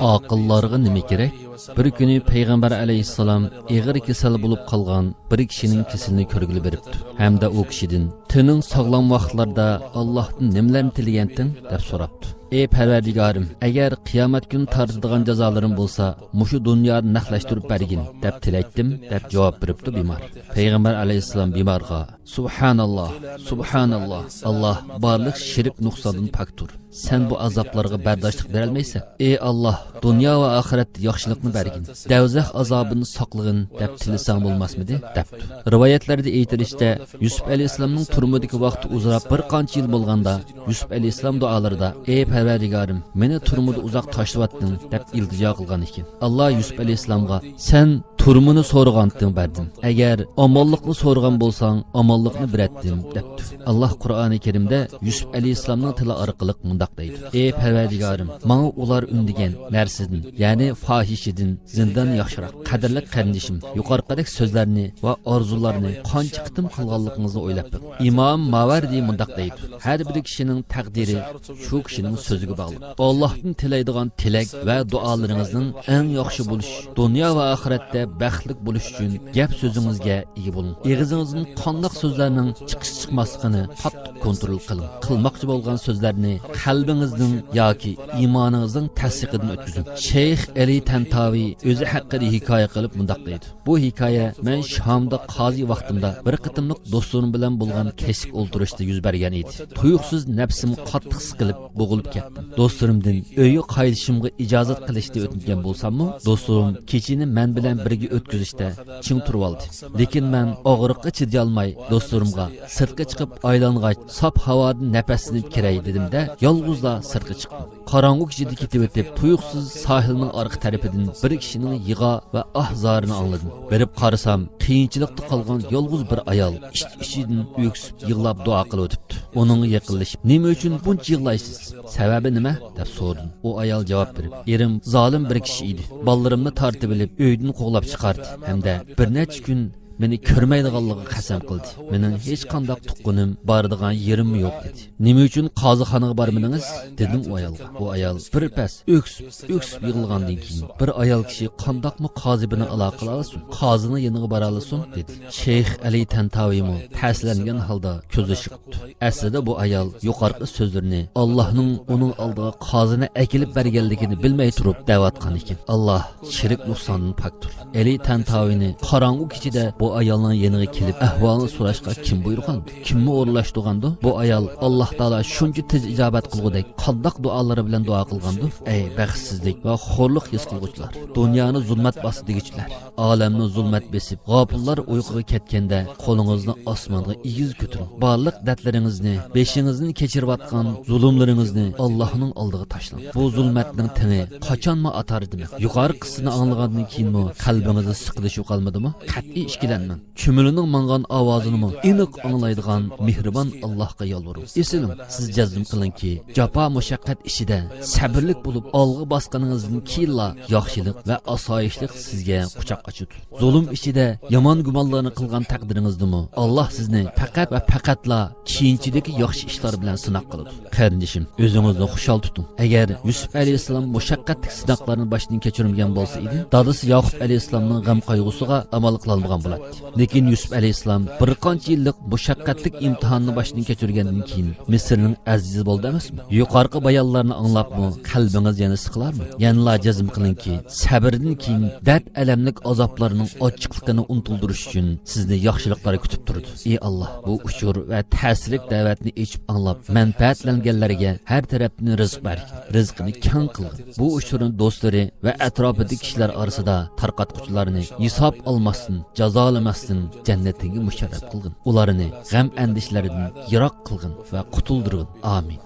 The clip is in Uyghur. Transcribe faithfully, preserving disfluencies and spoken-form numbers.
ئاقىللارغا نېمە كېرەك؟ بىر كۈنى پەيغەمبەر ئەلەيھىسسالام ئېغىر كېسەل بولۇپ قالغان بىر كىشىنىڭ كېسىلىنى كۆرگىلى بېرىپتۇ ھەمدە ئۇ كىشىدىن، تېنىڭ ساغلام ۋاقىتلاردا ئاللاھتىن نېمىلەرنى تىلىگەنتىڭ؟ دەپ سوراپتۇ. ئى پەرۋەردىگارىم، ئەگەر قىيامەت كۈنى تارتىدىغان جازالىرىم بولسا، مۇشۇ دۇنيانى نەقلەشتۈرۈپ بەرگىن، دەپ تىلەيتتىم، دەپ جاۋاب بېرىپتۇ بىمار. پەيغەمبەر ئەلەيھىسسالام بىمارغا، سۇبھاناللا، سۇبھاناللا، ئاللا بارلىق شىرك نۇقساندىن پاكتۇر. سەن بۇ ئازابلارغا بەرداشلىق بېرەلمەيسەن. ئى ئاللا، دۇنيا ۋە ئاخىرەتتە ياخشىلىقنى بەرگىن، دەۋزەخ ئازابىدىن ساقلىغىن، دەپ تىلىسەڭ بولماسمىدى؟ دەپتۇ. رىۋايەتلەردە ئېيتىلىشىچە، يۈسۈپ ئەلەيھىسسالامنىڭ تۈرمىدىكى ۋاقتى ئۇزىراپ بىر قانچە يىل بولغاندا، يۈسۈپ ئەلەيھىسسالام دۇئالىرىدا، ئى پەرۋەردىگارىم، مېنى تۈرمىدە ئۇزاق تاشلىۋەتتىڭ، دەپ ئىلتىجا قىلغان ئىكەن. ئاللا يۈسۈپ ئەلەيھىسسالامغا، سەن تۈرمىنى سورىغانتىڭ بەردىم. ئەگەر ئامانلىقنى سورىغان بولساڭ، ئامانلىقنى بېرەتتىم، دەپتۇ. ئاللا قۇرئانى كەرىمدە يۈسۈپ ئەلەيھىسسالامنىڭ تىلى ئارقىلىق مۇنداق دەيدۇ، ئى پەرۋەردىگارىم، ماڭا ئۇلار ئۈندىگەن نەرسىدىن، يەنى فاھىشىدىن، زىندىدىن ياخشىراق. قەدىرلىك قېرىندىشىم، يۇقىرىقىدەك سۆزلەرنى ۋە ئارزۇلارنى قانچە قېتىم قىلغانلىقىڭىزنى ئويلاپ بېقىڭ. ئىمام ماۋەردى مۇنداق دەيدۇ، ھەر بىر كىشىنىڭ تەقدىرى شۇ كىشىنىڭ سۆزىگە باغلىق. ئاللاھتىن تىلەيدىغان تىلەك ۋە دۇئالىرىڭىزنىڭ ئەڭ ياخشى بولۇش، دۇنيا ۋە ئاخىرەتتە بەختلىك بولۇش ئۈچۈن گەپ سۆزىڭىزگە ئىگە بولۇڭ. ئېغىزىڭىزدىن قانداق سۆزلەرنىڭ چىقىش چىقماسلىقىنى قاتتىق كونترول قىلىڭ. قىلماقچى بولغان سۆزلەرنى قەلبىڭىزنىڭ ياكى ئىمانىڭىزنىڭ تەستىقىدىن ئۆتكۈزۈڭ. شەيخ ئەلى تەنتاۋى ئۆزى ھەققىدە ھېكايە قىلىپ مۇنداق دەيدۇ. بۇ ھېكايە مەن شامدا قازى ۋاقتىمدا بىر قېتىملىق دوستلىرىم بىلەن بولغان كەچلىك ئولتۇرۇشتا يۈز بەرگەن ئىدى. تۇيۇقسىز نەپسىم قاتتىق سىقىلىپ، بوغۇلۇپ كەتتىم. دوستلىرىمدىن ئۆيگە قايتىشىمغا ئىجازەت قىلىشنى ئۆتۈنگەن بولساممۇ، دوستلىرىم كېچىنى مەن بىلەن بىرگە ئۆتكۈزۈشتە چىڭ تۇرۇۋالدى. لېكىن مەن ئاغرىققا چىدىيالماي، دوستلىرىمغا، سىرتقا چىقىپ ئايلانغاچ، ساپ ھاۋادىن نەپەسلىنىپ كىرەي، دېدىم-دە، يالغۇزلا سىرتقا چىقتىم. قاراڭغۇ كېچىدە كېتىۋېتىپ، تۇيۇقسىز ساھىلنىڭ ئارقا تەرىپىدىن بىر كىشىنىڭ يىغا ۋە ئاھ-زارىنى ئاڭلىدىم. بېرىپ قارىسام، قىيىنچىلىقتا قالغان يالغۇز بىر ئايال ئىچ-ئىچىدىن ئۆكسۈپ يىغلاپ دۇئا قىلىۋېتىپتۇ. ئۇنىڭغا يېقىنلىشىپ، نېمە ئۈچۈن بۇنچە يىغلايسىز؟ سەۋەبى نېمە؟ دەپ سورىدىم. ئۇ ئايال جاۋاب بېرىپ، ئېرىم زالىم بىر كىشى ئىدى. بالىلىرىمنى تارتىۋېلىپ، ئۆيدىن قوغلاپ چىقاردى ھەمدە بىر نەچچە كۈن مېنى كۆرمەيدىغانلىقىغا قەسەم قىلدى. مېنىڭ ھېچقانداق تۇغقىنىم، بارىدىغان يېرىممۇ يوق، دېدى. نېمە ئۈچۈن قازىخانىغا بارمىدىڭىز؟ دېدىم ئۇ ئايالغا. ئۇ ئايال بىر پەس ئۆكسۈپ، ئۆكسۈپ يىغلىغاندىن كېيىن، بىر ئايال كىشى قانداقمۇ قازى بىلەن ئالاقە قىلالىسۇن؟ قازىنىڭ يېنىغا بارالىسۇن؟ دېدى. شەيخ ئەلى تەنتاۋىمۇ تەسىرلەنگەن ھالدا كۆز يېشى قىپتۇ. ئەسلىدە بۇ ئايال يۇقىرىقى سۆزلىرىنى ئاللاھنىڭ ئۇنىڭ ئالدىغا قازىنى ئەكېلىپ بەرگەنلىكىنى بىلمەي تۇرۇپ دەۋاتقان ئىكەن. ئاللاھ شىرك نۇقساندىن پاكتۇر. ئەلى تەنتاۋىنى قاراڭغۇ كېچىدە بۇ ئايالنىڭ يېنىغا كېلىپ ئەھۋالىنى سوراشقا كىم بۇيرۇغاندۇ؟ كىممۇ ئورۇنلاشتۇرغاندۇ؟ بۇ ئايال ئاللاھ تائالا شۇنچە تېز ئىجابەت قىلغۇدەك قانداق دۇئالىرى بىلەن دۇئا قىلغاندۇ؟ ئەي بەختسىزلىك ۋە خورلۇق ھېس قىلغۇچىلار، دۇنيانى زۇلمەت باستى دېگۈچىلەر. ئالەمنى زۇلمەت بېسىپ، غاپىللار ئۇيقۇغا كەتكەندە، قولىڭىزنى ئاسمانغا ئېگىز كۆتۈرۈڭ. بارلىق دەردلىرىڭىزنى، بېشىڭىزدىن كەچۈرۈۋاتقان زۇلۇملىرىڭىزنى ئاللاھنىڭ ئالدىغا تاشلاڭ. بۇ زۇلمەتنىڭ تېڭى قاچانمۇ ئاتار دېمەڭ. يۇقىرىقىسىنى ئاڭلىغاندىن كېيىنمۇ قەلبىڭىزدە سىقىلىشىپ قالمىدىمۇ؟ قەتئىي ئىككىلەنمەڭ. چۈمۈلىنىڭ ماڭغان ئاۋازىنىمۇ ئېنىق ئاڭلايدىغان مېھرىبان ئاللاھقا يالۋۇرۇڭ. ئېسىلىڭ، سىز جەزم قىلىڭكى، جاپا مۇشەققەت ئىچىدە سەبرلىك بولۇپ، ئالغا باسقىنىڭىزدىن كېيىنلا ياخشىلىق ۋە ئاسايىشلىق سىزگە قۇچاق ئاچىدۇ. زۇلۇم ئىچىدە يامان گۇمانلارنى قىلغان تەقدىرىڭىزدىمۇ، ئاللاھ سىزنى پەقەت ۋە پەقەتلا كېيىنچىدىكى ياخشى ئىشلار بىلەن سىناق قىلىدۇ. قېرىندىشىم، ئۆزىڭىزنى خۇشال تۇتۇڭ. ئەگەر يۈسۈپ ئەلەيھىسسالام مۇشەققەتلىك سىناقلارنى باشتىن كەچۈرمىگەن بولسا ئىدى، دادىسى ياقۇپ ئەلەيھىسسالامنىڭ غەم-قايغۇسىغا ئامال قىلالمىغان بولاتتى. لېكىن يۈسۈپ ئەلەيھىسسالام بىر قانچە يىللىق مۇشەققەتلىك ئىمتىھاننى باشتىن كەچۈرگەندىن كېيىن مىسىرنىڭ ئەزىزى بولدى ئەمەسمۇ؟ يۇقارقى بايانلارنى ئاڭلاپمۇ قەلبىڭىز يەنە سىقىلارمۇ؟ يەنىلا جەزم قىلىڭكى، سەبرىدىن كېيىن دەرد-ئەلەملىك ئازابلارنىڭ ئاچچىقلىقىنى ئۇنتۇلدۇرۇش ئۈچۈن سىزنى ياخشىلىقلار كۈتۈپ تۇرىدۇ. ئى ئاللاھ، بۇ ئۇچۇر ۋە تەسىرلىك دەۋەتنى ئېچىپ ئاڭلاپ، مەنپەئەتلەنگەنلەرگە ھەر تەرەپتىن رىزىق بەرگىن، رىزقىنى كەڭ قىلغىن. بۇ ئۇچۇرنى دوستلىرى ۋە ئەتراپىدىكى كىشىلەر ئارىسىدا تارقاتقۇچىلارنى ھېساب ئالماستىن، جازالىماستىن جەننىتىڭگە مۇشەررەپ قىلغىن. ئۇلارنى غەم-ئەندىشىلەردىن يىراق قىلغىن ۋە قۇتۇلدۇرغىن. ئامىن.